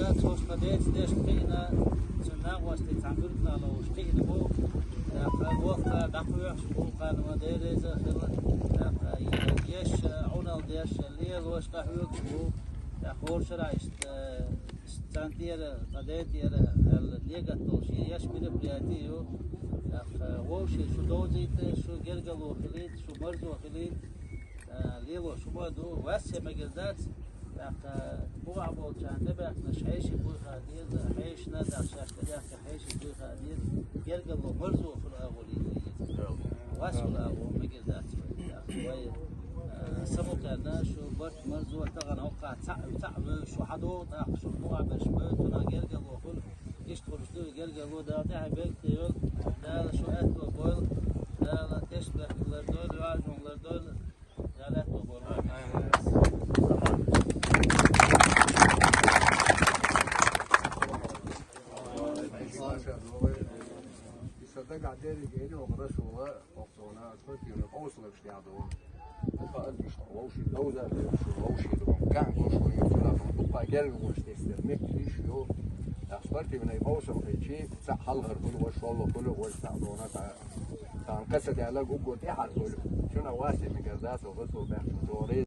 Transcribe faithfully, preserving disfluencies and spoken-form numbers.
Цо шта децдеш кхиъна, цун накъостий цхьа муьртала уж кхиъна бу. ТӀаккха воккха дӀакхоьхьуш бу, кханва дереза хила. ТӀаккха еш, Ӏунал деш, лелош дӀахьоьгуш бу. ТӀаккха хӀора шера иштта, цан тӀера, ткъа ден тӀера, аьлла, негат долуш, еш мероприяти ю. ТӀаккха вовшийн шу довзийта, шу гергало хилийта, шу марзо хилийта. Лело шума ду, вас я мегар дац, тӀаккха бухахь болчарна тӀебаьхкинарш хьеший буй хаа деза, хьешана дӀа шаьш тӀебаьхкина хьеший буй хаа деза, гергарло марзо хуьлу агӀо лело еза. Вас хуьлу агӀо мегар дац вай. ТӀаккха вай, а, самукъаьрна шу барт марзо тахана хӀокхахь цхьаъ, цхьаъ вевзаш шу хьадогӀу, тӀаккха шу бухахь берш бевза, цунах гергарло хуьлу, иштта хуьлуш ду и гергарло, Дала тӀаьхье беркате йойла, Дала шу аьтто бойла, Дала тешнабехкан лардойла, йоьжонга лардойла. Спортивный къовсам хилчи, цхьа хьалхара хуьлу, вай шолгӀа хуьлу, вай цхьаъ дона, цхьа тхан каса даьлла, гуггур тӀаьхьара хуьлу. Шуна васе мегар дац, вай хӀусур баьхкина догӀу.